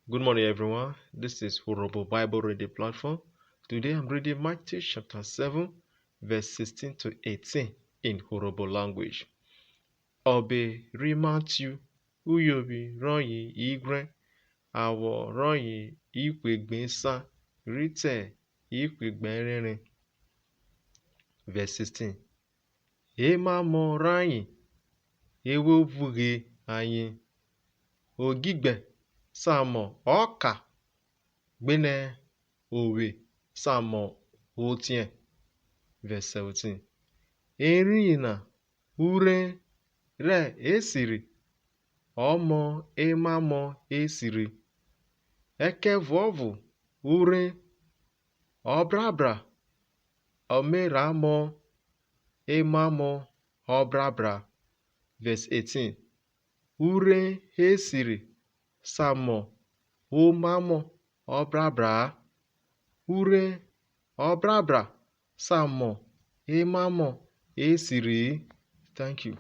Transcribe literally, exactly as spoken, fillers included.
Good morning, everyone. This is Urhobo Bible Reading Platform. Today I'm reading Matthew chapter seven, verse sixteen to eighteen in Urhobo language. Ọbe ri Matthew, uyovwi rọye ighwrẹn, awọ rọye ihwe gbe esan rhi te ihwe gbe ẹrenren. Verse sixteen. Emamọ rayen e vwo vughe ayen. Ogigbẹ sa mọ ọka, gbenẹ ovwe sa mọ otiẹn. Verse seventeen. Eriyin na, urhe rẹ esiri, ọ mọ emamọ esiri, ẹkẹvuọvo urhe ọbrabra, ọ me rha mọ emamọ ọbrabra. Verse eighteen. Urhe esiri sa mọ omamọ ọbrabra-a, urhe ọbrabra sa mọ emamọ esiri-i. Thank you.